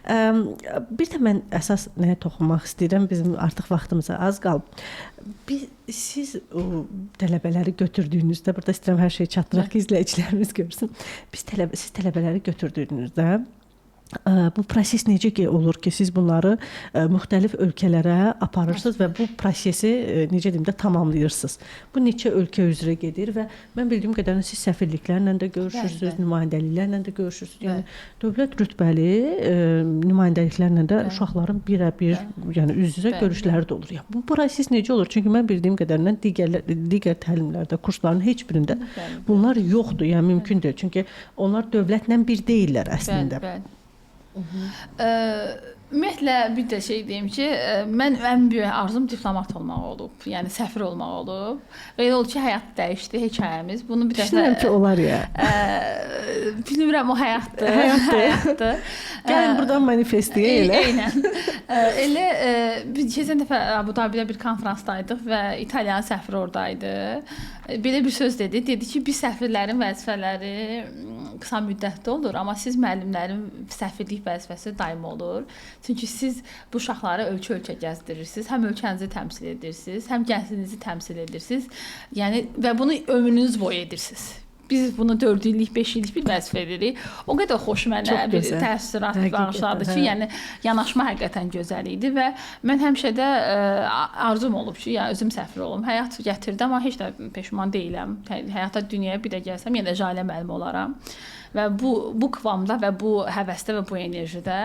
Bir də mən əsas nəyə toxunmaq istəyirəm? Bizim artıq vaxtımıza az qalıb. Siz o tələbələri götürdüyünüzdə, burada istəyirəm hər şeyi çatdıraq ki, izləyicilərimiz görsün. Siz tələbələri götürdüyünüzdə bu proses necə ki olur ki, siz bunları müxtəlif ölkələrə aparırsınız və bu prosesi necə deyim də tamamlayırsınız. Bu neçə ölkə üzrə gedir və mən bildiyim qədərilə siz səfirliklərlə də görüşürsünüz, nümayəndəliklərlə də görüşürsünüz. Yəni dövlət rütbəli nümayəndəliklərlə də uşaqların birə-bir, yəni üz-üzə görüşləri də olur. Ya bu proses necə olur? Çünki mən bildiyim qədərilə digər təlimlərdə, kursların heç birində bunlar yoxdur. Yəni mümkün deyil. Çünki onlar dövlətlə bir deyillər əslində. Bəli. Ümumiyyətlə bir də şey deyim ki, mən ən böyük arzum diplomat olmaq olub, yəni səfir olmaq olub. Və elə oldu ki, həyat dəyişdi hekayəmiz. Bunu bir dəfə düşünürəm ki, olar ya. Bilmirəm, o həyatdır. Həyatdır. Gəlin buradan manifestləyə elə. Eynən. Elə biz keçən dəfə Abu Dabidə bir konfransdaydıq və İtaliyanın səfiri oradaydı. Belə bir söz dedi. Dedi ki, biz səfirlərin vəzifələri qısa müddətli olur, amma siz müəllimlərin səfirlik vəzifəsi daim olur. Çünki siz bu uşaqları ölkə-ölkə gəzdirirsiniz, həm ölkənizi təmsil edirsiniz, həm gəncliyinizi təmsil edirsiniz. Yəni və bunu ömrünüz boyu edirsiniz. Biz bunu 4 illik, 5 illik bir vəzifə edirik. O qədər xoş mənə bir təəssürat bağışladı ki, yəni yanaşma həqiqətən gözəl idi və mən həmişə də arzum olub ki, yəni özüm səfir olum. Həyat gətirdi, amma heç də peşman deyiləm. Həyata, dünyaya bir də gəlsəm, yenə də Jalə müəllim olaram. Və bu kıvamda və bu həvəsdə və bu enerjidə.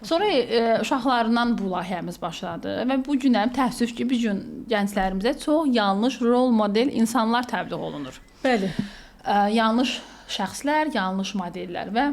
Sonra uşaqlarından bu layihəmiz başladı və bu günə təəssüf ki, bu gün gənclərimizə çox yanlış rol model insanlar təbliğ olunur. Bəli. Yanlış şəxslər, yanlış modellər və